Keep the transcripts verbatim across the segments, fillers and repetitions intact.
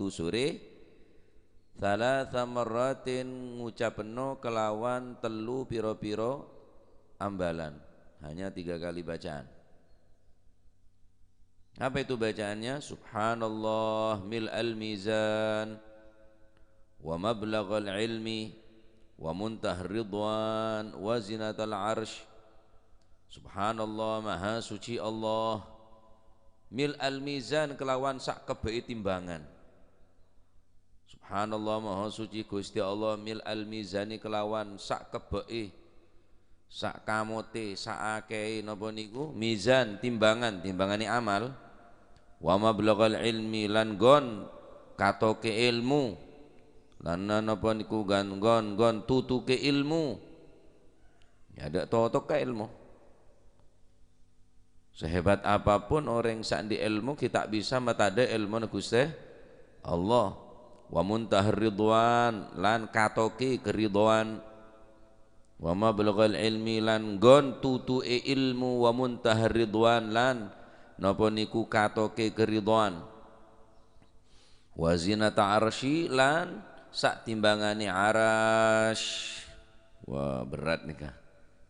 sore, tsalatsa marratin, ngucapenno kelawan tellu piro-piro ambalan. Hanya tiga kali bacaan. Apa itu bacaannya? Subhanallah mil'al mizan, wa mablaghal ilmi, wa muntahar ridwan, wa zinatal arsh. Subhanallah, maha suci Allah, mil'al mizan, kelawan sakebbe'e timbangan. Subhanallah, maha suci Gusti Allah, mil'al mizani, kelawan sakebbe'e, sakamote, saakehe napa niku mizan, timbangan, timbangane amal. Wa mablaghal ilmi, lan nggon katoke ilmu, lan napa niku gan-, nggon, nggon tutuke ilmu. Ya, ndak totok ka ilmu. Sehebat apapun oreng sè andi' ilmu, ghi' ta' bisa matadâ' ilmuna Ghustè Allah. Wa muntahar ridwan, lan katoke keridhoan. Wa mablaghal ilmi, lan nggon tutu'e ilmu, wa muntahar ridwan, lan napa niku katoke keridhoan. Wa zinata arsy, lan satimbangane arsy. Wah, berat nika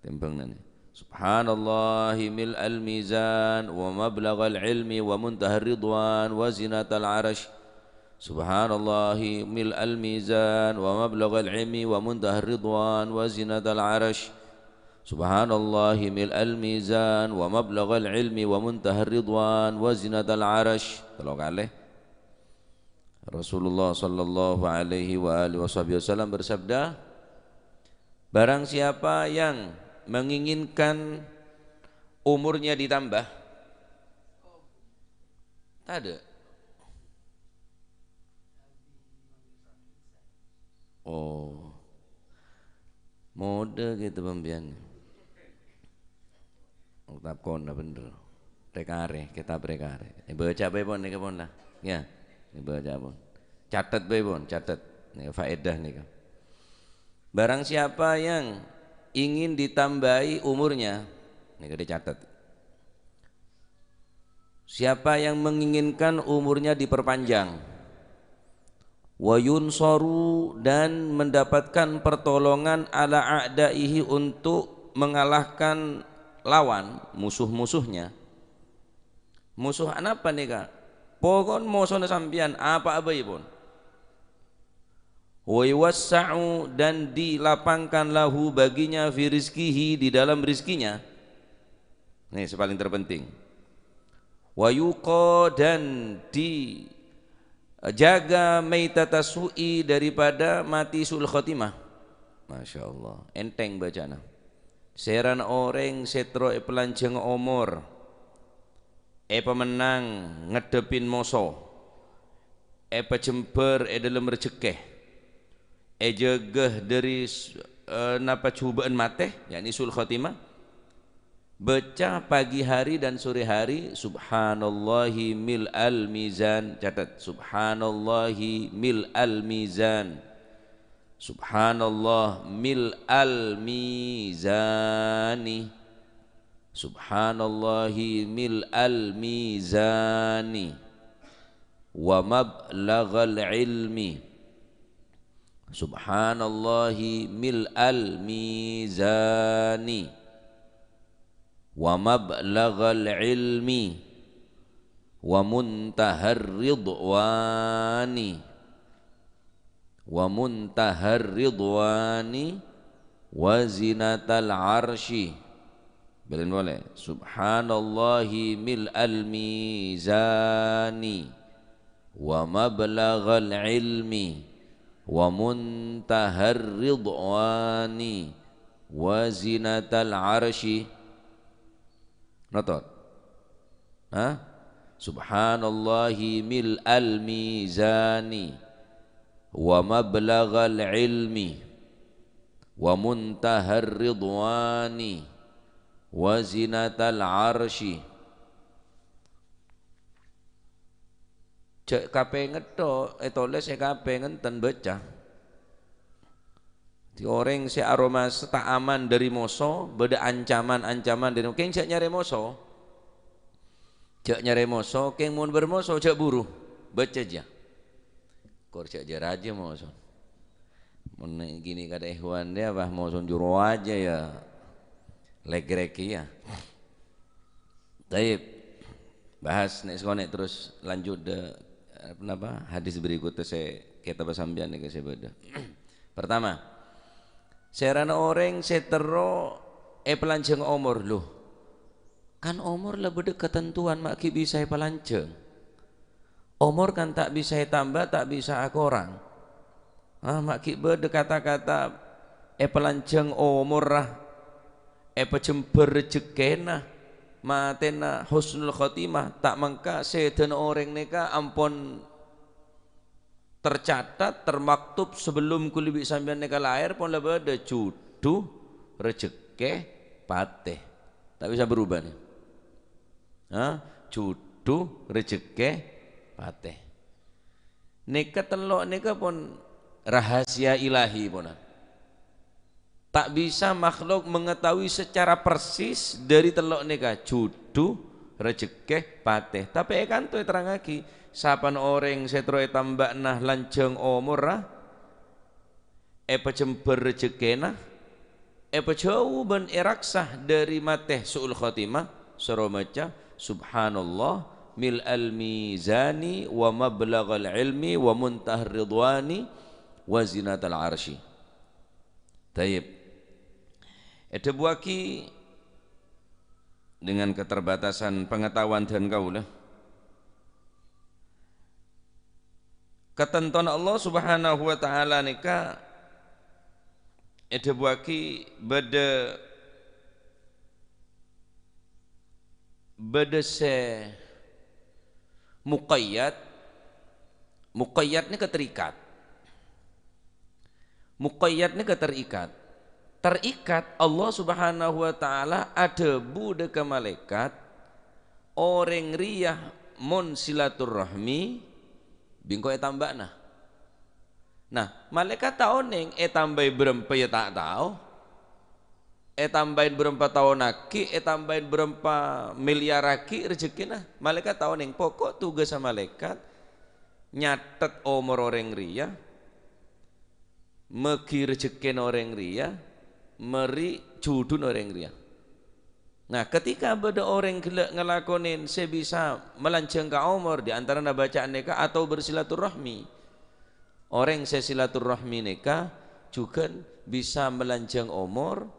timbangane. Subhanallahi mil'al mizan wa mablaghal ilmi wa muntahar ridwan wa zinatal arsy. Subhanallahi mil'al mizan wa mablaghal ilmi wa muntahar ridwan wa zinatal arsy. Subhanallahi mil'al mizan wa mablaghal ilmi wa muntahar ridwan wa zinatal arsy. Telo kali. Rasulullah sallallahu alaihi wa alihi wasahbihi wasallam bersabda, "Barang siapa yang menginginkan umurnya ditambah," tadâ'. Oh. Modâ gitu pembian. Kitab kona bener. Rekare, kitab rekare. Ebaca bae pon nèka pon lah. Ya, ebaca pon. Catet bae pon, catet. Nèka faedah nèka. Barang siapa yang ingin ditambahi umurnya, nèka dicatet. Siapa yang menginginkan umurnya diperpanjang, wa yunsaru, dan mendapatkan pertolongan ala a'daihi, untuk mengalahkan lawan, musuh-musuhnya. Musuh anapa nèka? Pokon mosona sampèyan, apa'a bhâi pon. Wa yuwassa'u, dan dilapangkan lahu, baginya, fi rizkihi, di dalam rizkinya. Nih, yang paling terpenting. Wa yuqa, dan dijaga maitata su'i, daripada mati su'ul khotimah. Masya Allah, enteng bacana. Sèrana orèng sè terro èpalanjhâng omor, èpamennang ngaddhebbhin moso, èpajembhâr è dhâlem rejhekkè, èjâgâ dhâri s-, eh, napa jhubâ'ân matè, yakni su'ul khotimah. Baca pagi hari dan sore hari, "Subhanallahi mil'al mizan." Catet, "Subhanallahi mil'al mizan." Subhanallah mil'al mizani. Subhanallahi mil'al mizani. Wa mablaghal ilmi. Subhanallahi mil'al mizani. Wa mablaghal ilmi. Wa muntahar ridwani. Wa muntahar ridwani wa zinatal arsy. Bâlâi polè. Subhanallahi mil'al mizani wa mablaghal ilmi wa muntahar ridwani wa zinatal arsy. Notot. Hah? Subhanallahi mil'al mizani wa mablaghal ilmi wa muntahar ridwani wa zinatal arsy. Jhâ' kapèngnga tho ètolès, è kapèngnga enten baca. Dhâddhi orèng sè aromasa ta' aman dhâri moso, bâdâ ancaman-ancaman dhâri, kèng jhâ' nyarè moso. Jhâ' nyarè moso, kèng mon bâdâ moso, jhâ' buru. Baca jiyâ. Kor jhâ' jâ-rajâ moson. Mon ghi' kadhâ' ikhwan dia, bâh, moson juru aja ya. Lègrèk iyâ. Taib. Bahas nè' sakonè' terros lanjut dâ', napa, hadis berikutnya sè kètab sampèyan nèka sè bâdâ. Pertama, sèrana orèng sè terro èpalanjhâng omor, lho. Kan omor la bâdâ katantowan ma' ghi' bisa èpalanjhâng. Omor kan ta' bisa ètamba, ta' bisa akorang. Ah, ma' ghi' bâdâ kata-kata èpalanjhâng omorra, èpajembhâr rejhekkèna, matèna husnul khotimah, ta' mangka sèdhâna orèng nèka ampon tercatat, termaktub sebelum kulâ bi' sampèyan nèka lahèr pon la bâdâ judhu, rejhekkè, patè. Ta' bisa berubah nè. Ha? Judhu, rejhekkè, patè. Nèka tello' nèka pon rahasia ilahi ponan. Ta' bisa makhluk mengetahui secara persis dâri tello' nèka, judhu, rejhekkè, patè. Tapè è kanto èterrangaghi, sapana orèng sè terro ètambâ'âna lanjhâng omorra, èpajembhâr rejhekkèna, èpajhâu bân èraksa dâri matè su'ul khotimah, soro maca, "Subhanallah, mil'al mizani wa mablaghal ilmi wa muntahar ridwani wa zinatal arsy." Taib. Èdhâbuwâghi dengan keterbatasan pengetahuan dân kaulâ. Katantona Allah Subhanahu wa Ta'ala nèka èdhâbuwâghi bâdâ, bâdâ sè muqayyad, muqayyad nèka terikat. Muqayyad nèka terikat. Terikat, Allah Subhanahu wa Ta'ala adhâbu dâ' ka malaèkat, "Orèng rèya mon silaturrahmi, bi' engko' ètambâ'âna." Nah, malaèkat ta' onèng ètambâi bârâmpa ya ta' tao. Ètambâi bârâmpa taon aghi', ètambâi bârâmpa milyar aghi' rejhekkèna. Malaèkat ta' onèng. Pokok tugassa malaèkat nyatet omor orèng rèya, magi rejhekkèna orèng rèya, mèrè judhuna orèng rèya. Nah, ketika bâdâ orèng ghellâ' ngalakonè sè bisa malanjhâng ka omor, di antarana bacaan nèka atau bersilaturrahmi. Orèng sè silaturrahmi nèka jhughân bisa malanjhâng omor,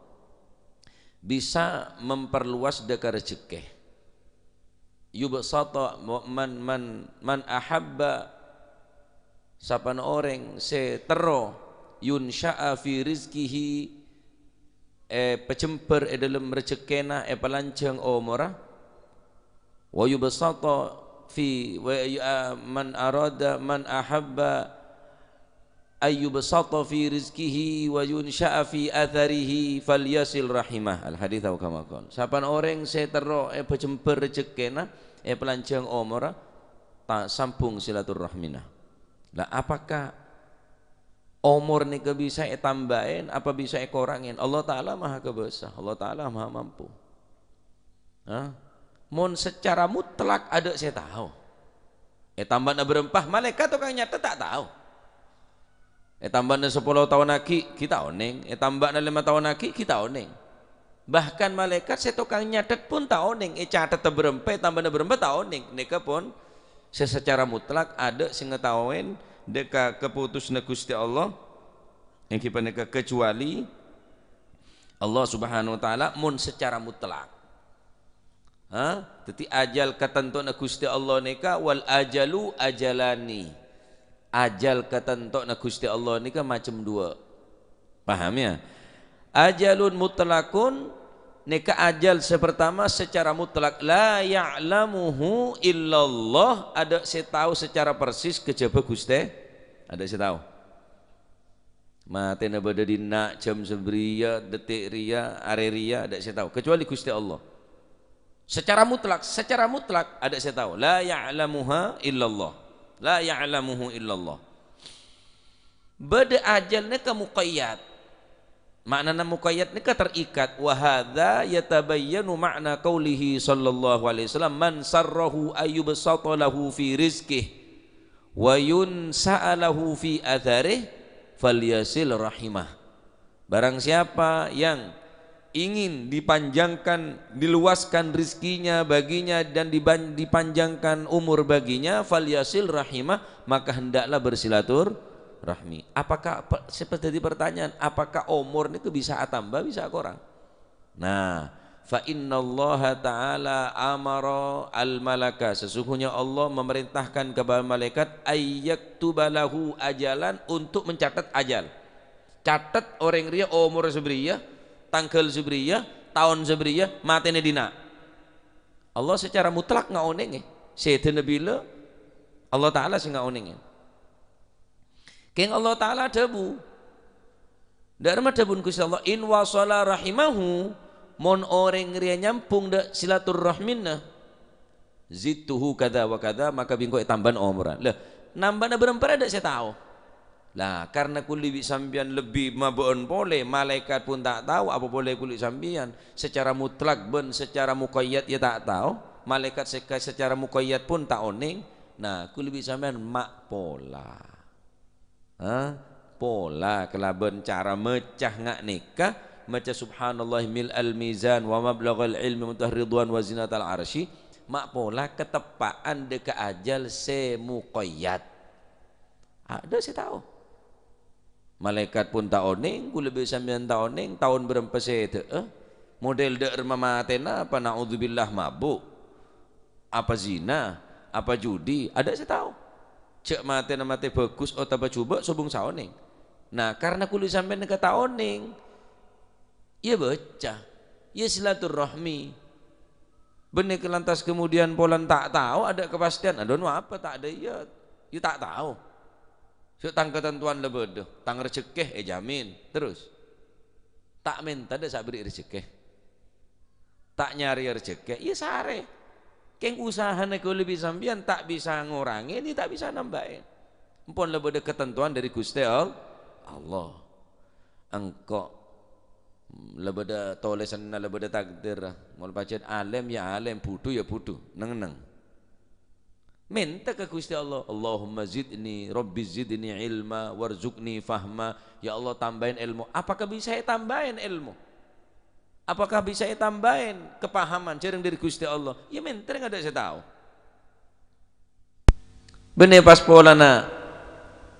bisa memperluas dâ' ka rejhekkè. Yubsata, man, man, man ahabba, sapana orèng sè terro, yunsya'a fi rizqihi, èpajembhâr è dâlem rejhekkèna, èpalanjhâng omorra. Wa yubsata fi, wa, a, man arada, man ahabba ayyubsata fi rizqihi wa yunsya'a fi atharihi falyasil rahimah. Al-hadits aw kama qal. Sapan orèng sè terro èpajembhâr rejhekkèna, èpalanjhâng omorra, ta-, sambung silaturrahmina. Lah, apakah omor nèka bisa ètambâi, apa bisa èkorangè? Allah Ta'ala Maha Kobâsa, Allah Ta'ala Maha Mampu. Ha? Mon secara mutlak adâ' sè tao. Ètambâna bârâmpa, malaèkat tokang nyatet ta' tao. Ètambâna sapolo taon aghi', ghi' ta' onèng. Ètambâna lèma taon aghi', ghi' ta' onèng. Bahkan malaèkat sè tokang nyatet pon ta' onèng, ècatet bârâmpa, ètambâna bârâmpa ta' onèng. Nèka pon sè secara mutlak adâ' sè ngataowèn dâ' ka kapotosanna Ghustè Allah, èngghi panèka kecuali Allah Subhanahu wa Ta'ala mon secara mutlak. Ha? Dhâddhi, ajal katantona Ghustè Allah nèka, wal ajalu ajalani. Ajal katantona Ghustè Allah nèka macem duwâ'. Paham, ya? Ajalun mutlakun, nèka ajal sè partama secara mutlak. La ya'lamuhu illallah, adâ' sè tao secara persis kajhâbhâ Ghustè. Adâ' sè tao. Matèna bâdâ dinna', jam sabâriyâ, detik rèya, arè rèya, adâ' sè tao, kecuali Ghustè Allah. Secara mutlak, secara mutlak, adâ' sè tao. La ya'lamuha illallah. La ya'lamuhu illallah. Bâdâ ajal nèka muqayyad. Ma'nana muqayyad nèka terikat. Wa hadza yatabayyanu ma'na qaulihi sallallahu alaihi wasallam, "Man sarrahu ayyubsata lahu fi rizqih." "Wa yunsa'a lahu fi atsarih, falyasil rahimah." Barang siapa yang ingin dipanjangkan, diluaskan rizkinya baginya dan diban-, dipanjangkan umur baginya, "falyasil rahimah," maka hendaklah bersilaturahmi. Apakah pe-, seperti pertanyaan, apakah umur niku bisa atamba, bisa akorang? Nah, "Fa innallaha ta'ala amara al-malaka," sesungguhnya Allah memerintahkan kepada malaikat, "ayyaktuba lahu ajalan," untuk mencatat ajal. Catet orèng rèya omor sabâriyâ, tangghâl sabâriyâ, taon sabâriyâ, matèna dina'. Allah secara mutlak ngaonèngè. Sèdhâna bilâ Allah Ta'ala sè ngaonèngè. Kèng Allah Ta'ala adhâbu, dâ' remma dhâbuna Ghustè Allah, "In wasala rahimahu," mon orèng rèya nyambhung dâ' silaturrahmina, "zidtuhu kadza wa kadza," maka bi' engko' ètambâna omorra. Lah, nambâna bârâmpa rèya dâ' sè tao. Lah, karna kulâ bi' sampèyan lebbi mabâ'ân polè, malaèkat pon ta' tao, apa polè kulâ sampèyan. Secara mutlak bân secara muqayyad ya ta' tao. Malaèkat sè-, secara muqayyad pon ta' onèng. Nah, kulâ bi' sampèyan ma' pola. Ha? Pola kalabân cara maca nga' nèka, maca subhanallahi mil'al mizan wa mablaghal ilmi muntaha ridwan wa zinatal arsy, ma' pola kateppa'an dâ' ka ajal sè muqayyad. Adâ' sè tao. Malaèkat pon ta' onèng, kulâ bi' sampèyan ta' onèng, taon bârâmpa sèdhâ'â, model dâ' remma matèna apa, na'udzubillah, mabuk. Apa zina, apa judi, adâ' sè tao. Jhâ' matèna matè bhâghus otabâ jhubâ' sobung saonèng. Nah, karna kulâ sampèyan nèka ta' onèng, ya baca, ya silaturrahmi. Bânnè ke lantas kemudian polana ta' tao, adâ' kepastian, adon apa ta' adâ' ya, ya ta' tao. Sè tang katantowan la bâdâ, tang rejekkè èjamin. Terros, ta' mènta dâ' sè aberri' rejekkè. Ta' nyarè rejekkè, iyâ sarè. Kèng usahana kulâ bi' sampèyan ta' bisa ngorangè, nè ta' bisa nambâi. Empon la bâdâ katantowan dâri Ghustè All-, Allah. Engko' la bâdâ tolèsanna, la bâdâ takdir. Mon pajhât alèm yâ alèm, budhu yâ budhu, neng-enneng. Mènta ka Ghustè Allah, "Allahumma zidni, Rabbi zidni ilma, warzuqni fahma." Ya Allah, tambâi èlmo. Apakah bisa ètambâi èlmo? Apakah bisa ètambâi kapahaman? Jhârâng dâri Ghustè Allah. Ya mènta rèng adâ' sè tao. Bânnè pas polana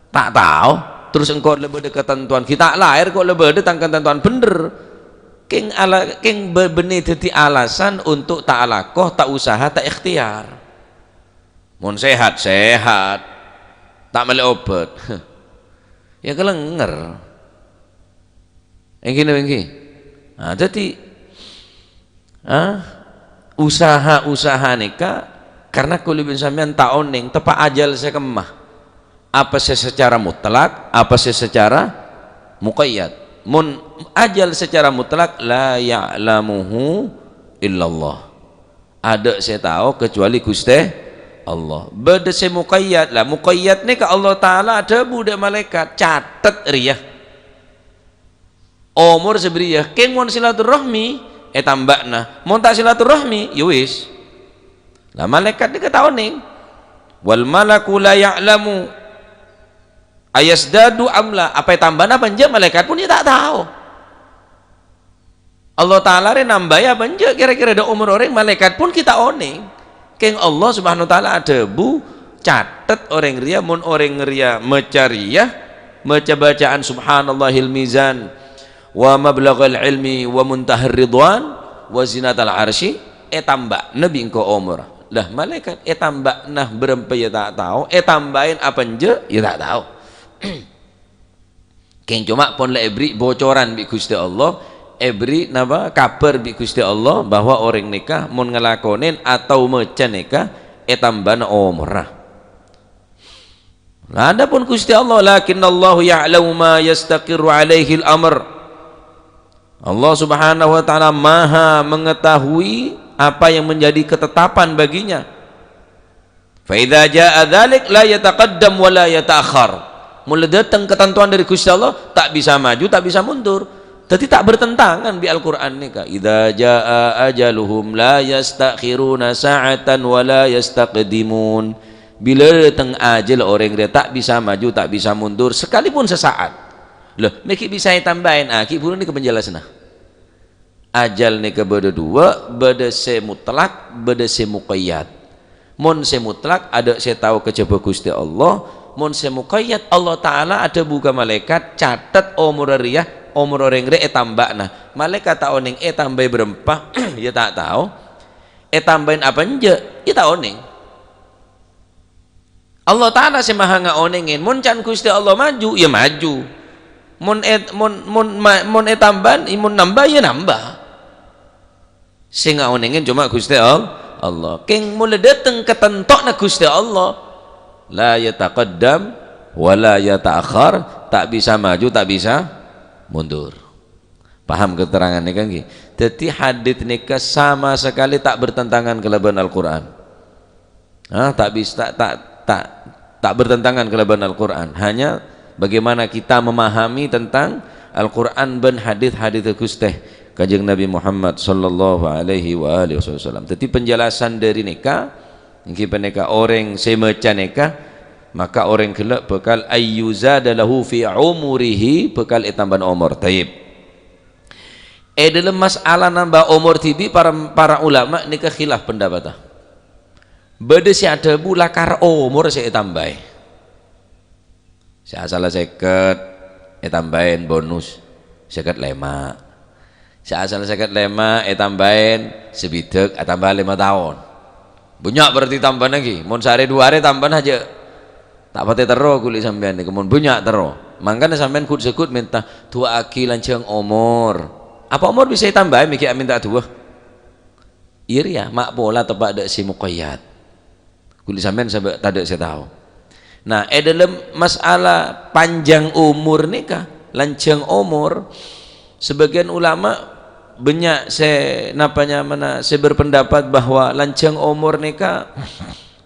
ta' tao, terros engko' la bâdâ katantowan. Ghi' ta' laèr ko' la bâdâ tang katantowan bhender. Kèng ala-, kèng bâ-, bânnè dhâddhi alasan untuk ta' alako, ta' usaha, ta' ikhtiar. Mon sehat, sehat. Ta' mellè obhât. Ya kalènger. Èngghi napa èngghi? Nah, dhâddhi, ah, usaha-usaha nèka karna kulâ bi' sampèyan ta' onèng teppa' ajal sè kemma. Apa sè secara mutlak, apa sè secara muqayyad. Mon ajal secara mutlak, "La ya'lamuhu illallah." Adâ' sè tao kecuali Ghustè Allah. Bâdâ sè muqayyad. Lah, muqayyad nèka Allah Ta'ala adhâbu dâ' malaèkat, "Catet rèya. Omor sabâriyâ." Kèng mon silaturrahmi, ètambâna. Mon ta' silaturrahmi, ya wis. Lah, malaèkat nèka ta' onèng. "Wal malaku la ya'lamu ayazdadu am la." Apa ètambâna apa enjâ', malaèkat pon ya ta' tao. Allah Ta'ala rè nambâi apa enjâ' kèra-kèra dâ' omor orèng, malaèkat pon ghi' ta' onèng. Kèng Allah Subhanahu wa Ta'ala adhâbu, "Catet orèng rèya, mon orèng rèya maca rèya, maca bacaan subhanallahil mizan, wa mablaghal ilmi, wa muntahar ridwan, wa zinatal arsy," ètambâna bi' engko' omor. Lah, malaèkat ètambâna bârâmpa ya ta' tao, ètambâi apa enjâ' ya ta' tao. Kèng coma pon la èberri' bocoran bi' Ghustè Allah, èberri' napa, kabhâr bi' Ghustè Allah bahwa orèng nèka mon ngalakonè atau maca nèka ètambâna omorra. Adapun Ghustè Allah, "Lakinnallahu ya'lamu ma yastaqirru alaihil amr." Allah Subhanahu wa Ta'ala Maha Mengetahui apa yang menjadi ketetapan baginya. "Fa idza jaa dzalik la yataqaddam wa la yata'akhkhar." Mon la dâteng katantowan dâri Ghustè Allah, ta' bisa maju, ta' bisa mundur. Dhâddhi ta' bertentangan bi' Al-Qur'an nèka. "Idza jaa ajaluhum la yastakhiruna sa'atan wa la yastaqdimun." Bilâ ḍâteng ajhâl orèng rèya ta' bisa maju, ta' bisa mundur, sakalipun sasaat. Lho, mè' ghi' bisa ètambâi, a, ghi' bhuru nèka panjhâlâsanna. Ajhâl nèka bâḍâ ḍuwâ', bâḍâ sè mutlak, bâḍâ sè muqayyad. Mon sè mutlak, aḍâ' sè tao kajhâbhâ Ghustè Allah. Mon sè muqayyad, Allah Ta'ala aḍhâbu ka malaèkat, "Catet omorra rèya, omor orèng rèya ètambâ'âna." Malaèkat ta' onèng ètambâi bârâmpa, ya ta' tao. Ètambâi apa enjâ', ya ta' onèng. Allah Ta'ala sè maha ngaonèngè. Mon can Ghustè Allah maju, ya maju. Mon è-, mon, mon ma-, mon ètambâi, mon nambâ, ya nambâ. Sè ngaonèngè coma Ghustè All-, Allah. Kèng mon la ḍâteng katantowanna Ghustè Allah, la yataqaddam wa la yata'akhkhar, ta' bisa maju, ta' bisa mundur. Paham keterangan nèka, ngghi? Dhâddhi, hadits nèka sama sekali ta' bertentangan kalabân Al-Qur'an. Ah, ta' bis-, ta', ta', ta', ta' bertentangan kalabân Al-Qur'an. Hanya bagaimana kita memahami tentang Al-Qur'an bân hadits-hadits Ghustè Kanjeng Nabi Muhammad sallallahu alaihi wa alihi wasallam. Dhâddhi, penjelasan ḍâri nèka, èngghi panèka orèng sè maca nèka, maka orèng ghellâ' bhâkal ayyuzada lahu fi umurihi, bhâkal ètambâi omor. Thayyib. È ḍâlem masalah nambâ omor dhibi', para, para ulama nèka khilaf pendapatta. Bâḍâ sè aḍhâbu lakar omor sè ètambâi. Sè asalla sèket ètambâi bonus sèket lèma'. Sè asalla sèket lèma' ètambâi sabidhâk, atambâ lèma taon. Bânnya' berarti tambâna, ngghi. Mon saarè ḍu arè tambâna jhâ' ta' patè terro ghuli sampèyan nèka, mon bânnya' terro. Mangkana sampèyan ghut-saghut mènta, "Ḍuwâ'aghi lanjhâng omor." Apa omor bisa ètambâi, mè' ghi' amènta ḍuwâ? Iyâ rèya, ma' pola teppa' ḍâ' sè muqayyad. Ghuli sampèyan sabâ' taḍâ' sè tao. Nah, è ḍâlem masalah panjang omor nèka, lanjhâng omor, sabâgiyân ulama bânnya' sè napa nyamana, sè berpendapat bahwa lanjhâng omor nèka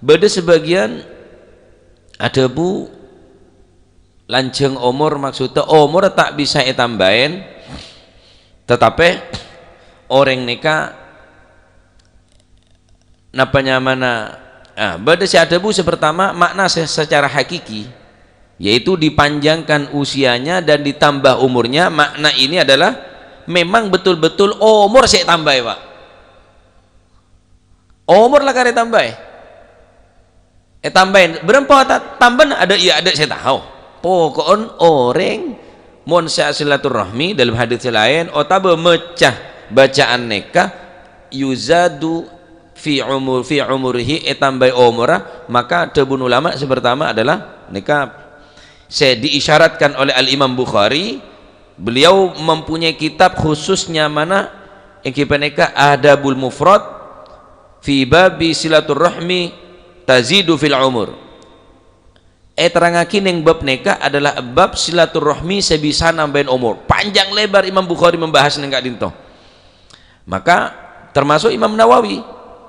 bâḍâ sabâgiyân aḍhâbu, lanjhâng omor maksudda omor ta' bisa ètambâi, tatapè orèng nèka napa nyamana, ah, bâḍâ sè aḍhâbu sè partama, makna se-, secara hakiki, yaitu dipanjangkan usianya dan ditambah umurnya, makna ini adalah memang betul-betul omor sè ètambâi, Pak. Omor lakar ètambâi. Ètambâi. Bârâmpa ta-, tambâna aḍâ', iyâ aḍâ' sè tao. Poko'en orèng mon sè asilaturrahmi ḍâlem hadits sè laèn otabâ maca bacaan nèka, yuzadu fi umur, fi umurihi, ètambâi omorra, maka dhâbuna ulama sè partama adalah nèka sè diisyaratkan oleh Al-Imam Bukhari, beliau mempunyai kitab khusus nyamana èngghi panèka Adabul Mufrad fi babi silaturrahmi tazidu fil umur. Èterrangngaghi neng bab nèka adalah bab silaturrahmi sè bisa nambâi omor. Panjang lebar Imam Bukhari membahas neng ka'ḍinto. Maka termasuk Imam Nawawi.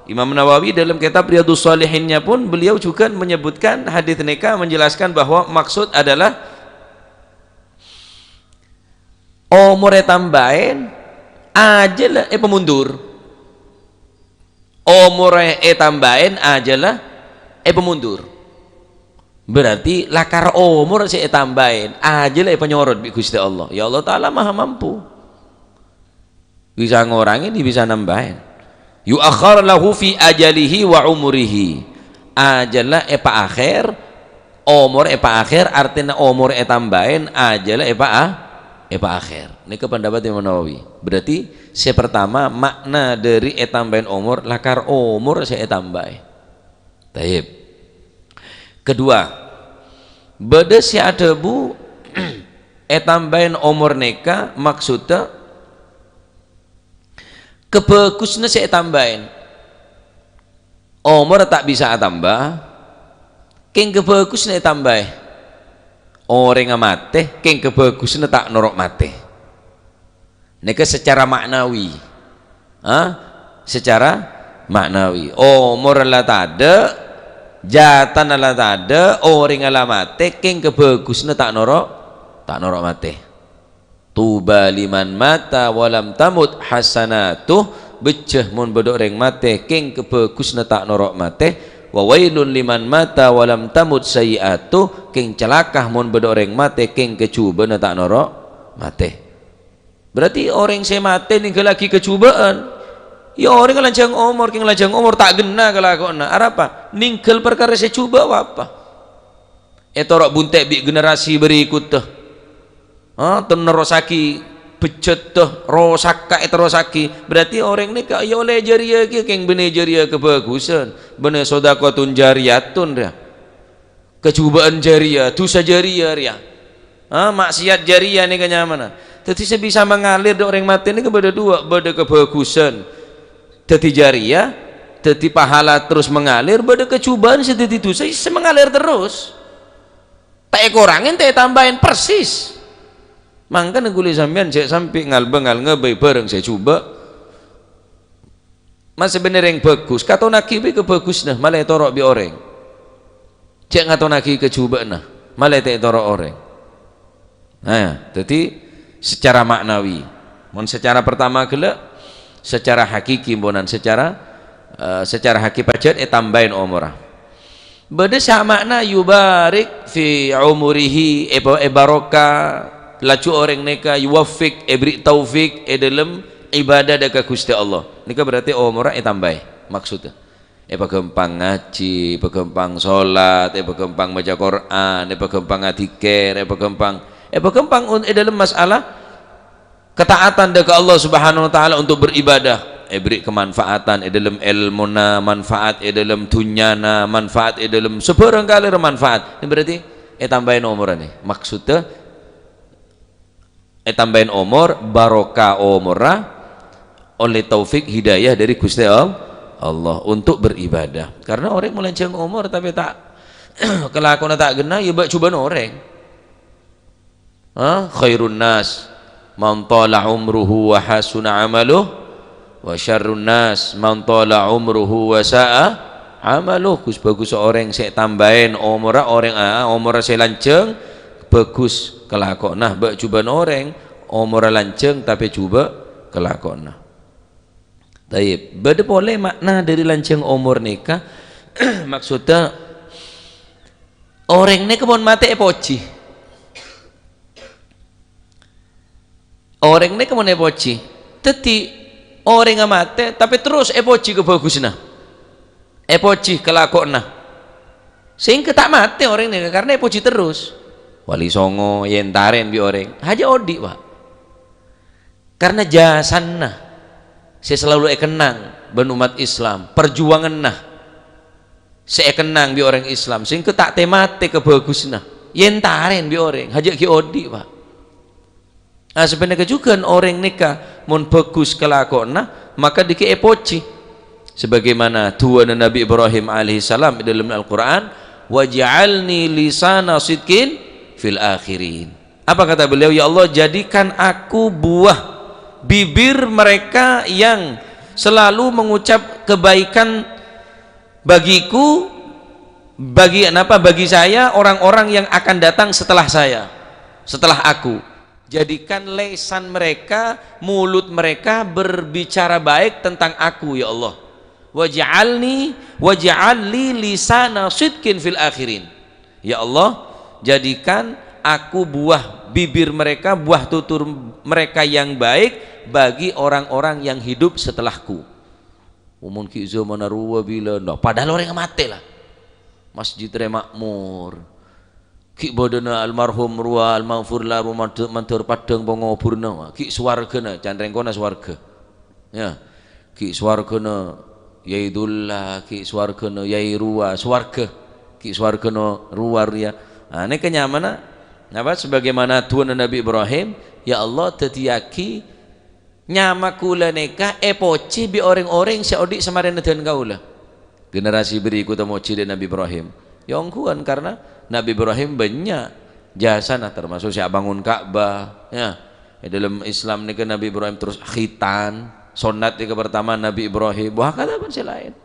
Imam Nawawi dalam kitab Riyadhus Shalihinnya pun beliau juga menyebutkan hadits nèka, menjelaskan bahwa maksud adalah omor ètambâi, ajhâl èpamundur. Omor ètambâi, ajhâl èpamundur. Berarti lakar omor sè ètambâi, ajhâl èpanyorot bi' Ghustè Allah. Ya, Allah Ta'ala Maha Mampu. Bisa ngorangè, bisa nambâi. Yu'akhkhar lahu fi ajalihi wa umurihi. Ajhâl èpaakhèr, omor èpaakhèr, artèna omor ètambâi, ajhâl èpaa-, èpaakhèr. Nèka pendapat Imam Nawawi. Berarti sè partama, makna ḍâri ètambâi omor, lakar omor sè ètambâi. Thayyib. Kedua, bâḍâ sè aḍhâbu, ètambâi omor nèka maksudda kabhâghusânna sè ètambâi. Omor ta' bisa atamba, kèng kabhâghusânna ètambâi. Orèngnga matè, kèng kabhâghusânna ta' noro' matè. Nèka secara ma'nawi. Ha? Secara ma'nawi. Omor la taḍâ', jhâtana la taḍâ', orèngnga la matè, kèng kabhâghusânna ta' noro', ta' noro' matè. "Tuba liman mata wa lam tamut hasanatuh," bhâjjhâ mon bâḍâ orèng matè, kèng kabhâghusânna ta' noro' matè, "Wa wailun liman mata wa lam tamut sayyi'atu," kèng calaka mon bâdâ orèng matè kèng kajhubâ'na ta' noro' matè. Berarti orèng sè matè nèngghâllaghi kajhubâ'ân, ya orèng lanjhâng omor, kèng lanjhâng omor ta' ghenna kalakowanna. Arapa? Nèngghâl parkara sè jhubâ' apa? Ètoro' bunte' bi' generasi berikutta. Ha, terrossaghi bejjhâddhâ, rosakka èterrossaghi. Berarti orèng nèka ya ollè jârèya kèya kèng bânnè jârèya kabhâghusân, bânnè sodaqotun jariyatun rèya. Kajhubâ'ân jârèya, dhusa jârèya rèya. Ha, maksiat jârèya nèka nyamana. Dhâddhi sè bisa mangalir dâ' orèng matè nèka bâdâ duwâ', bâdâ kabhâghusân dhâddhi jârèya, dhâddhi pahala terros mangalir, bâdâ kajhubâ'ân sè dhâddhi dhusa sè mangalir terros. Ta' èkorangè, ta' ètambâi, persis. Mangkana ghulâ sampèyan jhâ' sampè' ngal-bângal ngabây bhârâng sè jhubâ'. Masabâna rèng bhâghus, katonnaghi bi' kabhâghusânna, malè ètoro' bi' orèng. Jhâ' ngatonnaghi kajhubâ'ânna, malè ta' ètoro' orèng. Nah, dhâddhi secara ma'nawi. Mon secara pertama ghellâ', secara hakiki, ponan secara, eh, secara hakiki pajhât ètambâi omorra. Bâdâ sè ma'na yubarik fi umurihi, èpa-, èbarokah, laju orèng nèka yuwaffiq, èberri' taufik è dâlem ibadah dâ' ka Ghustè Allah. Nèka berarti omorra ètambâi, maksoddhâ. Èpaghâmpang ngajhi, èpaghâmpang sholat, èpaghâmpang maca Qur'an, èpaghâmpang adzikir, èpaghâmpang, èpaghâmpang un-, è dâlem masalah ketaatan dâ' ka Allah Subhanahu wa Ta'ala untuk beribadah, èberri' kamanfaatan è dâlem èlmona, manfaat è dâlem dhunnyana, manfaat è dâlem sabhârâng kalèro manfaat. Ini berarti ètambâi omorra nè. Maksoddhâ, ètambâi omor, barokah omorra, ollè taufik hidayah dâri Ghustè All-, Allah untuk beribadah. Karena orèng mon lanjhâng omor tapè ta', kalakowanna ta' ghenna, ya bâ'-jhubâ'ân orèng. Ha? Khairun nas man tala umruhu wa hasuna amaluh, wa syarrun nas man tala umruhu wa sa'a amaluh. Ghus-bhâghus orèng sè tambâi omorra, orèng, a, omorra sè lanjhâng, bhâghus kalakowanna. Bâ'-jhubâ'ân orèng omorra lanjhâng tapè jhubâ' kalakowanna. Tayyib, bâdâ polè ma'na dâri lanjhâng omor nèka, maksoddhâ, orèng nèka mon matè èpojhi. Orèng nèka mon èpojhi. Dhâddhi, orèngnga matè, tapè terros èpojhi kabhâghusânna. Èpojhi kalakowanna. Sehingga ta' matè orèng nèka karena èpojhi terros. Wali Songo, èentarè bi' orèng. Hajâ' odi', Pak. Karena jasana sè selalu èkennang bân ommat Islam, parjuwanganna sè èkennang bi' orèng Islam, sehingga ta' tè-matè kabhâghusânna, èentarè bi' orèng, hajâ' ghi' odi', Pak. Ah, sapanèka jhughân orèng nèka mon bhâghus kalakowanna, maka dhika èpojhi. Sebagaimana du'ana Nabi Ibrahim alaihissalam è dâlem Al-Qur'an, "Waj'alni lisana sidqin fil akhirin." Apa kata beliau? "Ya Allah, jadikan aku buah bibir mereka yang selalu mengucap kebaikan bagiku, bagi, napa, bagi saya, orang-orang yang akan datang setelah saya, setelah aku." Jadikan lesan mereka, mulut mereka berbicara baik tentang aku, ya Allah. "Waj'alni, waj'al li lisana sidqin fil akhirin." Ya Allah, jadikan aku buah bibir mereka, buah tutur mereka yang baik bagi orang-orang yang hidup setelahku. Omon ghi' zamanna rowa bilâ, nah, padahal orèngnga matè la. Masjid rè makmur. Ghi' bâdâna almarhum rowa, almaghfur lahu, mandhâr, mandhâr paddhâng pangoburna, ghi' sowarghâna, can rèng kona sowarghâ. Ya. Ghi' sowarghâna Yaidullah, ghi' sowarghâna Yai rowa, sowarghâ. Ghi' sowarghâna rowa rèya. Ah, nèka nyamana, napa, sebagaimana du'ana Nabi Ibrahim, "Ya Allah, dhâddhiyâghi nyama kaulâ nèka èpojhi bi' orèng-orèng sè odi' samarèna dân kaulâ." Generasi berikutta mojhi dâ' Nabi Ibrahim. Ya ongghuwân, karena Nabi Ibrahim bânnya' jasana, termasuk sè abângon Ka'bah, ya. È dâlem Islam nèka Nabi Ibrahim terros khitan, sonnat nèka pertama Nabi Ibrahim, wa hakadha bân sè laèn.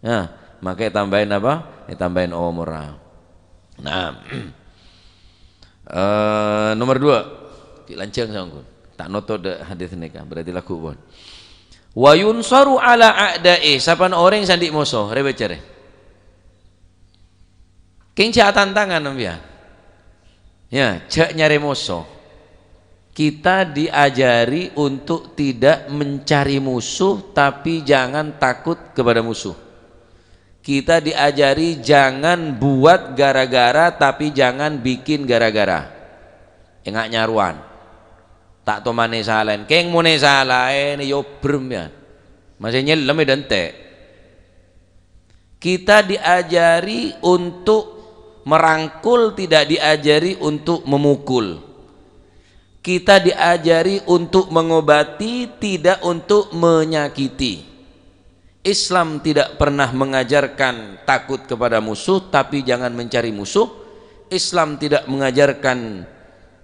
Ya, maka ètambâi napa? Ètambâi omorra. Nah. Eh, nomor dua. Ghi' lanjhâng saongghun. Ta' notot dâ' hadis nèka, berarti lagghu' pon. "Wa yunsaru ala a'da'i," sapana orèng sè andi' moso, rè bâca rè. Kèng jhâ' atantangan, sampèyan. Ya, jhâ' nyarè moso. Kita diajari untuk tidak mencari musuh, tapi jangan takut kepada musuh. Kita diajari jangan buat gara-gara, tapi jangan bikin gara-gara. Enga' nyarowan. Ta' tomanè salaèn. Kèng mon èsalaèn, ya obrem, ya. Masè nyellem, ya, dântè'. Kita diajari untuk merangkul, tidak diajari untuk memukul. Kita diajari untuk mengobati, tidak untuk menyakiti. Islam tidak pernah mengajarkan takut kepada musuh, tapi jangan mencari musuh. Islam tidak mengajarkan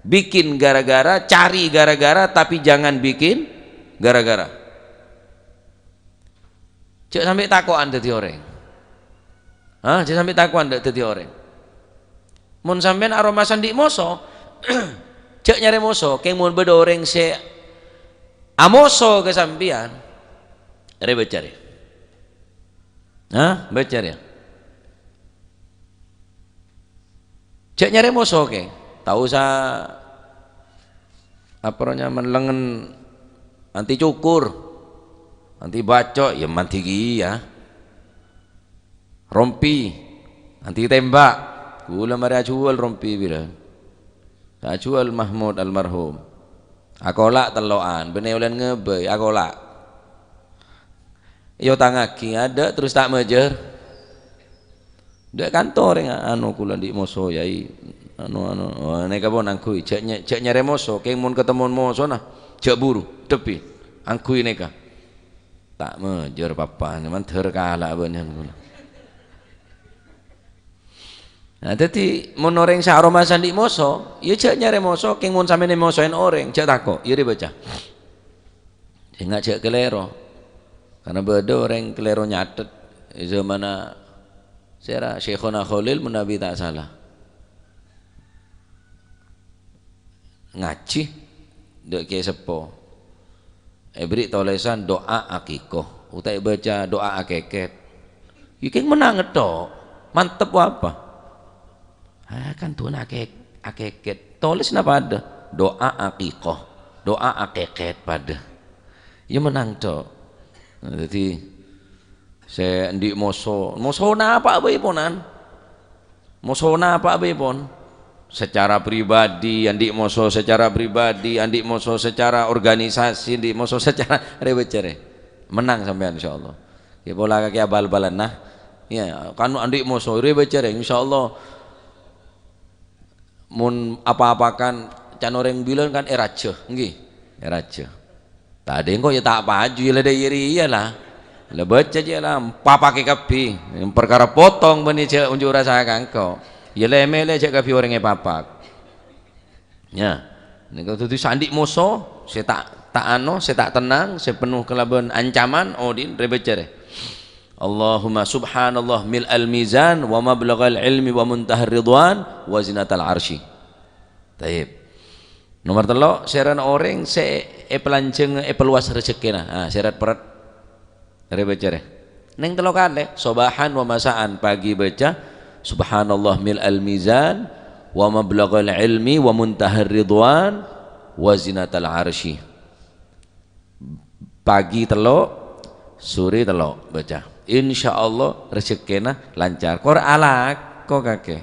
bikin gara-gara, cari gara-gara, tapi jangan bikin gara-gara. Jhâ' sampè' tako'an dhâddhi orèng. Hah? Jhâ' sampè' tako'an dhâ-, dhâddhi orèng. Mon sampèyan aromasa andi' moso, jhâ' nyarè moso. Kèng mon bâdâ orèng sè amoso ka sampèyan, rè bâca rè. Hah? Bâca rè. Jhâ' nyarè moso, kèng. Ta' osa, apa ro nyamana, lengngen anti cukur, anti bacok, ya mandi kèya. Rompi, anti tembak. Kaulâ marè ajhuwâl rompi bilâ. Ajhuwâl Mahmud almarhum. Akola' tello'an, bânnè ollèna ngabây, akola'. Èotangngaghi, adâ' terros ta' majâr. Dâ' kanto orèng, "Anu, kaulâ andi' moso, Yai." Anu, anu. Oh, nèka pon angghuy, jhâ' nya-, jhâ' nyarè moso, kèng mon katemmo mosona, jhâ' buru, dhâbbi. Angghuy nèka. Ta' majâr papa, mandhâr kala' bâ'na kaulâ. Nah, dhâddhi, mon orèng sè aromasa andi' moso, ya jhâ' nyarè moso, kèng mon sampèyan èmosoè orèng, jhâ' tako', ya rè bâca. Sènga' jhâ' kalèro. Karna bâdâ orèng kalèro nyathet è zâmanna sèra Syaikhona Kholil, manabi ta' sala. Ngajhi dâ' Kèyaè Seppo. Èbherri' tolèsan do'a akikoh, ota' èbâca do'a akèkèt. Yâ kèng mennang tok. Mantep apa? Ah, kan du'ana akè-, akèkèt. Tolèsna padâ. Do'a akikoh, do'a akèkèt padâ. Yâ mennang tok. Nah, dhâddhi, sè andi' moso, moso napa bhâi ponan? Moso napa bhâi pon? Secara pribadi, andi' moso secara pribadi, andi' moso secara organisasi, andi' moso secara rè bâca rè. Mennang sampèyan, insyaallah. Yâ, pola kakè abal-balan, nah. Yâ, kan andi' moso, rè bâca rè, insyaallah. Mon apa-apakan can orèng bilân kan è rajâ, ènggi? È rajâ. Tadâ' engko' yâ ta' paju, yâ la dâ' iyâ rèya la. La bâca jâ' la, papakè kabbhi. Parkara potong bânnè jâ' onjhu' rassa ka engko'. Yâ lè-mèlè jâ' kabbhi orèng èpapak. Yâ. Nèka dhâddhi sè andi' moso, sè ta', ta' ano, sè ta' tennang, sè penno kalabân ancaman, odi'na rè bâca rè. Allahumma subhanallah mil'al mizan wa mablaghal ilmi wa muntahar ridwan wa zinatal arsy. Tayyib. Nomor tello', sèrana orèng sè èpalanjhâng, èpalowas rejhekkèna. Ah, sèrèt pèrèt. Rè bâca rè. Neng tello kalè, sobahan wa masaan, pagi bâca, "Subhanallah mil'al mizan, wa mablaghal ilmi, wa muntahar ridwan, wa zinatal arsy." Pagi tello', sore tello', bâca. Insyaallah rejhekkèna lancar. Kor alako kakè.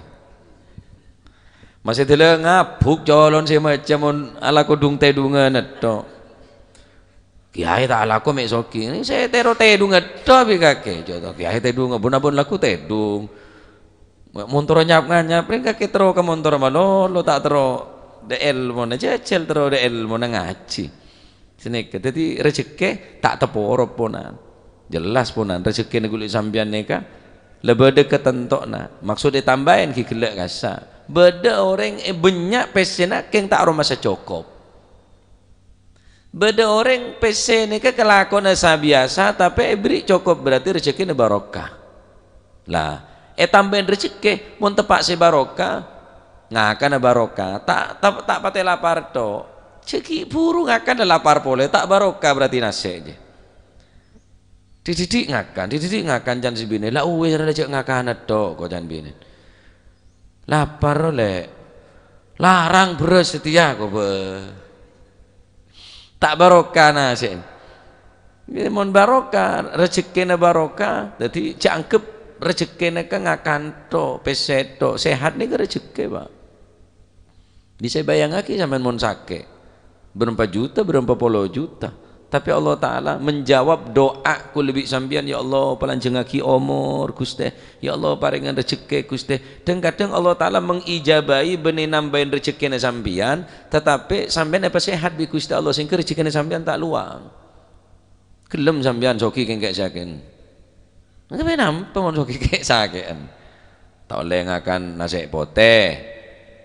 Masè dâlâ ngabuk colon sè maca mon alako dung-tèdungan tok. Kèyaè ta' alako mè' soghi. Sè tèro-tèdungan tok bi' kakè. Jhâ' to kèyaè tèdungan, bun-abun lagu tèdung. Montoro nyap-nganyap, rèng kakè terro ka montoro malolo, ta' terro dâ' èlmona, jhâjhâl terro dâ' èlmona ngajhi. Sanèka, dhâddhi rejhekkè ta' taporo ponan. Jelas ponan, rejhekkèna ghuli sampèyan nèka la bâdâ katantowanna. Maksod ètambâi ghi ghellâ' kassa'. Bâdâ orèng è bânnya' pèssèna kèng ta' aromasa cokop. Bâdâ orèng pèssè nèka kalakowanna sabiyasa, tapè èberri' cokop, berarti rejhekkèna barokah. La, ètambâi rejhekkè, mon teppa' sè barokah, ngakana barokah, ta', ta', ta' patè lapar tok. Jhâ' ghi' buru ngakan la lapar polè, ta' barokah berarti nasè' jâ. Dhi-dhiddhi ngakan, dhi-dhiddhi ngakan can sè binè, la uwis ra jhâ' ngakana tok, ko can binè. Lapar, Lè'. Larang bherrâs satèya, kobâ. Ta' barokah nasè'en. Ngghi, mon barokah, rejekkèna barokah, dhâddhi jhâ' angghep rejekkè nèka ngakan tok, pèssè tok. Sehat nèka rejekkè, Pak. Bisa èbâjângaghi sampèyan mon sakè'. Bârâmpa juta, bârâmpa polo juta. Tapè Allah Ta'ala menjawab doa kaulâ bi' sampèyan, "Ya Allah, palanjhângaghi omor, Ghustè. Ya Allah, parèngan rejekkè, Ghustè." Dhâng-kadhâng Allah Ta'ala mengijabahi bânnè nambâi rejekkèna sampèyan, tatapè sampèyan èpasehat bi' Ghustè Allah, sehingga rejekkèna sampèyan ta' lowang. Ghellem sampèyan soghi kèng sakè'en? Sampèyan nampa mon soghi kèng sakè'en. Ta' ollè ngakan nasè' potè,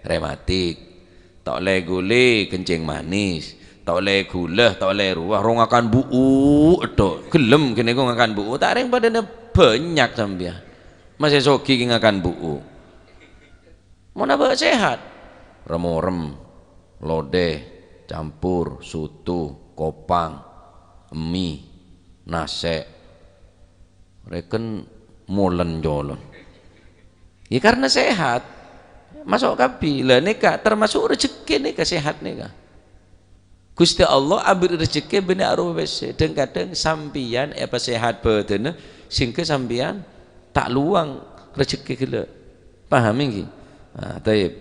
rematik. Ta' ollè ghuli, kencing manis. Ta' ollè ghulâ, ta' ollè rowa, ro ngakan bu'u, tok. Ghellem ghânèka ngakan bu'u, ta' rèng padâna bânnya' sampèyan. Masè soghi ghi ngakan bu'u. Mon abâ' sehat, rem-orem, lodè, campur, soto, kopang, emmè, nasè'. Rèken molen-jolon. Ya, karena sehat. Maso' kabbhi. Lah, nèka termasuk rejekkè nèka, sehat nèka. Ghustè Allah abherri' rejekkè bânnè aropa pèssè. Dhâng-kadhâng sampèyan èpasehat bhâdhânna, sehingga sampèyan ta' lowang rejekkè ghellâ'. Paham ènggi? Nah, taib.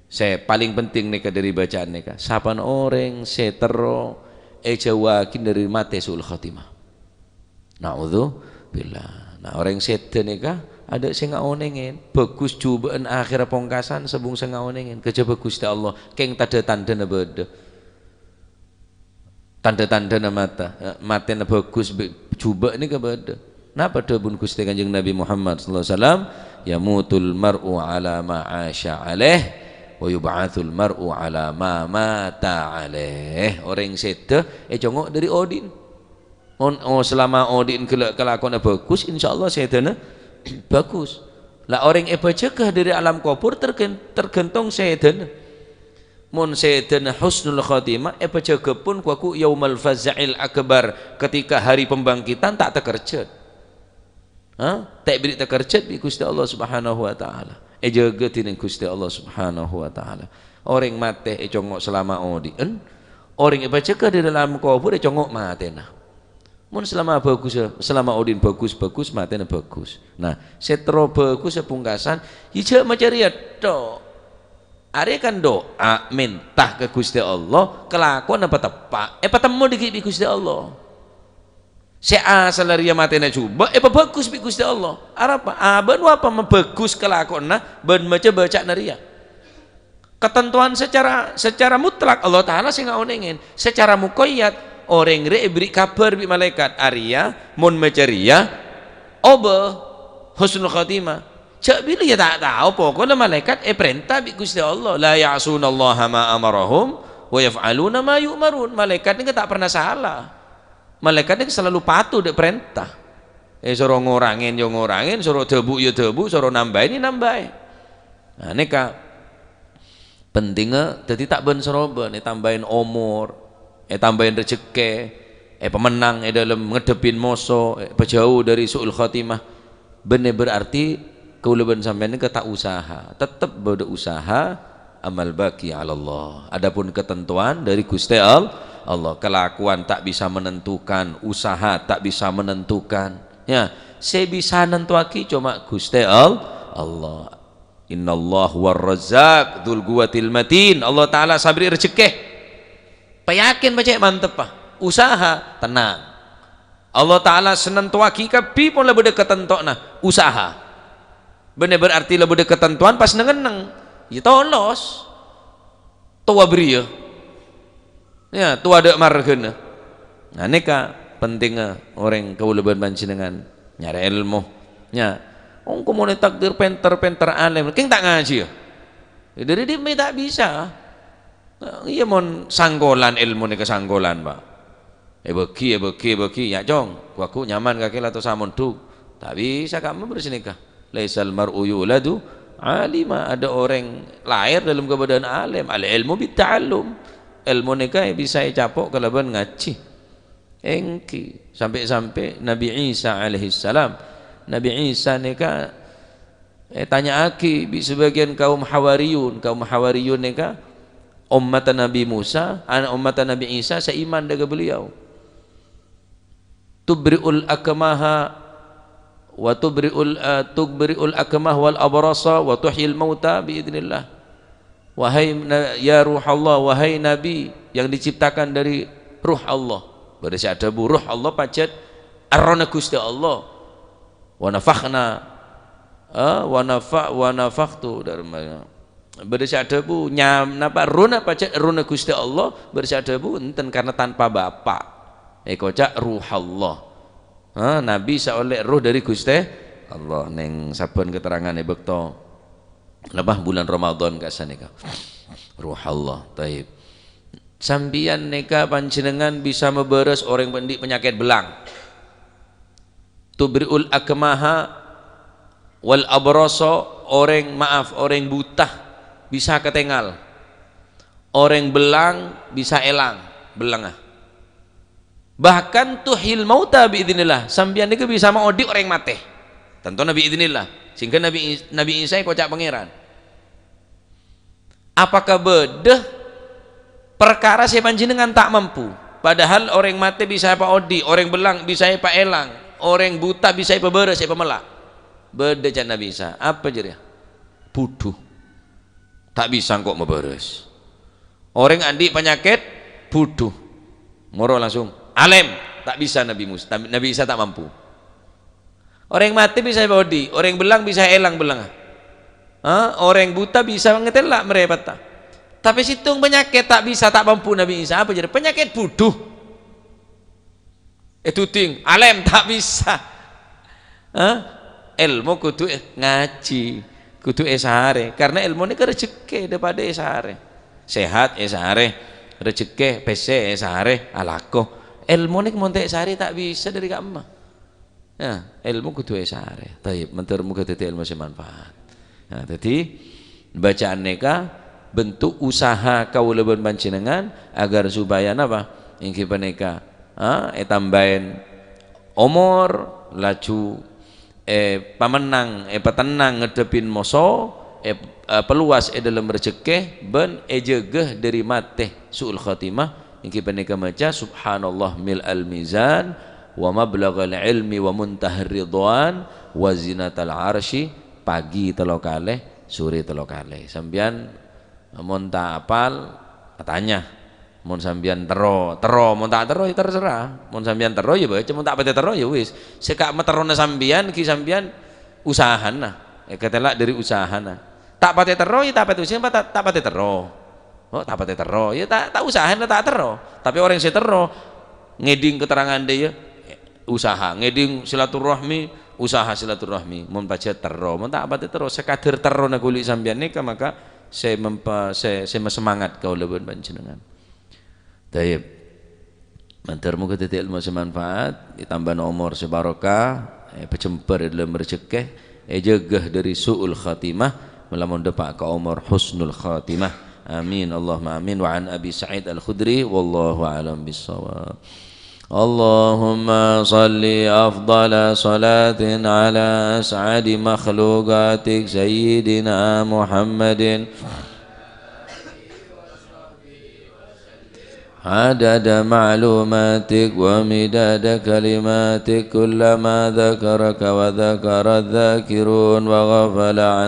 Sè palèng penting nèka dhâri bacaan nèka, sapan orèng sè terro èjhâuwaghi dhâri matè su'ul khotimah. Na'udzubillah. Nah, orèng sèdhâ nèka adâ' sè ngaonèngè. Bhâghus jhubâ'ân akhèrra pongkasan, sabhung sè ngaonèngè. Kajhâbhâ Ghustè Allah, kèng tandhâ-tandhâna bâdâ. Tandhâ-tandhâna mata, eh, matèna bhâghus bi-, jhubâ' nèka bâdâ. Napa dhâbuna Ghustè Kanjeng Nabi Muhammad sallallahu alaihi wasallam? "Yamutul mar'u ala ma 'asya alaih, wa yub'atsul mar'u ala ma mata alaih." Orèng sèdhâ ècongo' dhâri odi'na. On-, oh, salama odi'na ghellâ' kalakowanna bhâghus, insyaallah sèdhâna bhâghus. La orèng èbâjâgâ dhâri alam kobhur tergen-, tergantung sèdhâna. Mon sèdhâna husnul khotimah, èpajâgâ pon kowa ghu yaumal faza'il akbar, ketika hari pembangkitan ta' takerjhât. Ha? Ta' èberri' takerjhât bi' Ghustè Allah Subhanahu wa Ta'ala. Èjâgâ dhinèng Ghustè Allah Subhanahu wa Ta'ala. Orèng matè ècongo' salama odi'en, orèng èpajâgâ dhâri alam kobhur ècongo' matèna. Mon salama bhâghus, salama odi'en bhâghus, bhâghus, matèna bhâghus. Nah, sè terro bhâghus sè pungkasan, ya jhâ' maca rèya tok. Arèya kan du'a, mènta ka Ghustè Allah, kalakowanna pateppa', èpatemmo dhâggi' bi' Ghustè Allah. Sè asalla rèya matèna jhubâ', èpabhâghus bi' Ghustè Allah. Arapa? Abâ'na apa mabhâghus kalakowanna bân maca bâca'na rèya. Katantowan sacara, sacara mutlak Allah Ta'ala sè ngaonèngè. Sacara muqayyad, orèng rè èberri' kabhâr bi' malaèkat, arèya mon maca rèya, obâ husnul khotimah. Jhâ' bilâ ya ta' tao, poko'na malaèkat èparènta bi' Ghustè Allah, "La ya'sunallaha ma amarahum wa yaf'aluna ma yu'marun." Malaèkat nèka ta' pernah sala. Malaèkat nèka selalu patuh dâ' parènta. Èsoro ngorangè ya ngorangè, soro dâbu' ya dâbu', soro nambâi ya nambâi. Nah, nèka pentingnga dhâddhi ta' bân-sarobân, ètambâi omor, ètambâi rejhekkè, èpamennang è dâlem ngadhebbhi moso, èpajhâu dhâri su'ul khotimah. Bânnè berarti kaulâ bân sampèyan nèka ta' usaha, tettep bâdâ usaha, amal baqi 'alallah. Adapun ketentuan dhâri Ghustè Al-, Allah, kelakuan tak bisa menentukan, usaha tak bisa menentukan. Ya, sè bisa nentowaghi coma Ghustè Al-, Allah. "Innallaha huwar razzaq dzul quwwatil matin." Allah Ta'ala sè aberri' rejhekkè. Payakin pajhât manteppa. Usaha, tenang. Allah Ta'ala sè nentowaghi kabbhi pon la bâdâ katantowanna. Usaha. Bânnè berarti la bâdâ katantowan pas neng-enneng. Ya tolos. Towa bâriyâ. Ya, towa dâ' marghâna. Nah, nèka pentingnga orèng kaulâ bân panjhennengan nyarè èlmo. Ya. Engko' mon ètakdir pènter-pènter alèm, kèng ta' ngajhi, ya? Ya, dhâri dhimmè ta' bisa. Nah, iyâ, mon sangkolan èlmo nèka sangkolan, Pak. Èbâghi, èbâghi, èbâghi, ya, Cong. Ghu-, ghu nyaman kakè la tosa mondhuk. Ta' bisa ka'emma bârâs nèka. "Laisal mar'u yuladu alima." Adâ' orèng lahir dâlem kabâdâ'ân alèm. Al ilmu bit ta'allum. Èlmo nèka bisa ècapo' kalabân ngajhi. Èngghi, sampè'-sampè' Nabi Isa alaihissalam. Nabi Isa nèka Ètanya'aghi bi' sabâgiyân kaum Hawariyun. Kaum Hawariyun nèka ommatta Nabi Musa, ana' ommatta Nabi Isa sè iman dâ' ka beliau. "Tubri'ul akmaha wa tubri'ul, eh, tubri'ul akmah wal abrasa wa tuhyil mauta bi idznillah." Wahai na-, ya Ruh Allah, wahai Nabi yang diciptakan dari Ruh Allah. Bâdâ sè adhâbu, "Ruh Allah pajhât Errohna Ghustè Allah." "Wa nafakhna," eh, "wa nafa-, wa nafakhtu," dâri ma-, bâdâ sè adhâbu, nyam-, napa, "Errohna pajhât Errohna Ghustè Allah," bâdâ sè adhâbu, "Enten, karena tanpa bapa'." Èkoca' Ruh Allah. Ha, Nabi Isa ollè erroh dâri Ghustè Allah. Neng sabbhân keterangan è bâkto, napa, bulân Ramadan ka'sanèka. Ruh Allah, taib. Sampèyan nèka panjhennengngan bisa mabârâs orèng andi' panyakèt bellang. "Tubri'ul akmaha wal abrasa," orèng, maaf, orèng buta bisa katèngal. Orèng bellang bisa èlang bellangnga. Bahkan "tuhyil mauta bi idznillah," sampèyan nèka bisa maodi' orèng matè. Tanto Nabi idznillah. Sehingga Nabi Is-, Nabi Isa èkoca' Pangèran. Apakah bâdâ parkara sè panjhennengngan ta' mampu? Padahal orèng matè bisa èpaodi', orèng bellang bisa èpaèlang, orèng buta bisa èpabârâs, èpamella'. Bâdâ, ca'na Nabi Isa. Apa jârèya? Budhu. Ta' bisa engko' mabârâs. Orèng andi' panyakèt budhu. Moro langsung alèm. Ta' bisa Nabi Mus-, Nabi Isa ta' mampu. Orèng matè bisa èpaodi', orèng bellang bisa èlang bellangnga. Ha? Orèng buta bisa ngatèla' marèpatta. Tapè sèttong panyakèt ta' bisa, ta' mampu Nabi Isa. Apa jârèya? Panyakèt budhu. Èduding, alèm, ta' bisa. Ha? Èlmo kodhu è-, ngajhi, kodhu èsarè. Karena èlmo nèka rejekkè, dâ-padâ èsarè. Sehat èsarè, rejekkè, pèssè èsarè, alako. Èlmo nèka mon ta' èsarè ta' bisa dâri ka'emma. Ya, èlmo kodhu èsarè. Taib, mandhâr moghâ dhâddhi èlmo sè manfaat. Nah, dhâddhi, bacaan nèka bentuk usaha kaulâ bân panjhennengngan agar supaya napa? Èngghi panèka, ha, ètambâi omor, laju èpamennang, èpatennang ngaddhebbhi moso, è-, èpaluwas è dhâlem rejekkè, bân èjâgâ dâri matè su'ul khatimah, èngghi panèka maca, "Subhanallah mil'al mizan, wa mablaghal ilmi, wa muntahar ridwan, wa zinatal arsy," pagi tello kalè, sore tello kalè. Sampèyan mon ta' apal, atanya. Mon sampèyan terro, terro. Mon ta' terro, ya terserah. Mon sampèyan terro, ya baca. Mon ta' patè terro, ya wis. Sè ka-, materrona sampèyan, ghi sampèyan usahana. Èkatèla' dâri usahana. Ta' patè terro, ya ta' patè usahana, ta', ta' patè terro. Oh, ta' patè terro. Ya ta', ta' usahana, ta' terro. Tapè orèng sè terro, ngèdhing keterangan dâ' iyâ, usaha. Ngèdhing silaturrahmi, usaha silaturrahmi. Mon pajhât terro, mon ta' patè terro, sakadar terrona ghuli sampèyan nèka, maka sè mempa-, sè, sè masemangat kaulâ bân panjhennengngan. Taib. Mandhâr moghâ dhâddhi èlmo sè manfaat, ètambâna omor sè barokah, èpajembhâr è dhâlem rejekkè, èjâgâ dâri su'ul khatimah, mèlamon dâpa' ka omor husnul khatimah. Amin, Allahumma amin. Wa an Abi Sa'id Al-Khudri, wallahu a'lam bissawab. Allahumma shalli afdhala shalatin ala as'adi makhluqatik Sayyidina Muhammadin. عدد معلوماتك ومداد كلماتك، كلما ذكرك وذكر الذاكرون وغفل عن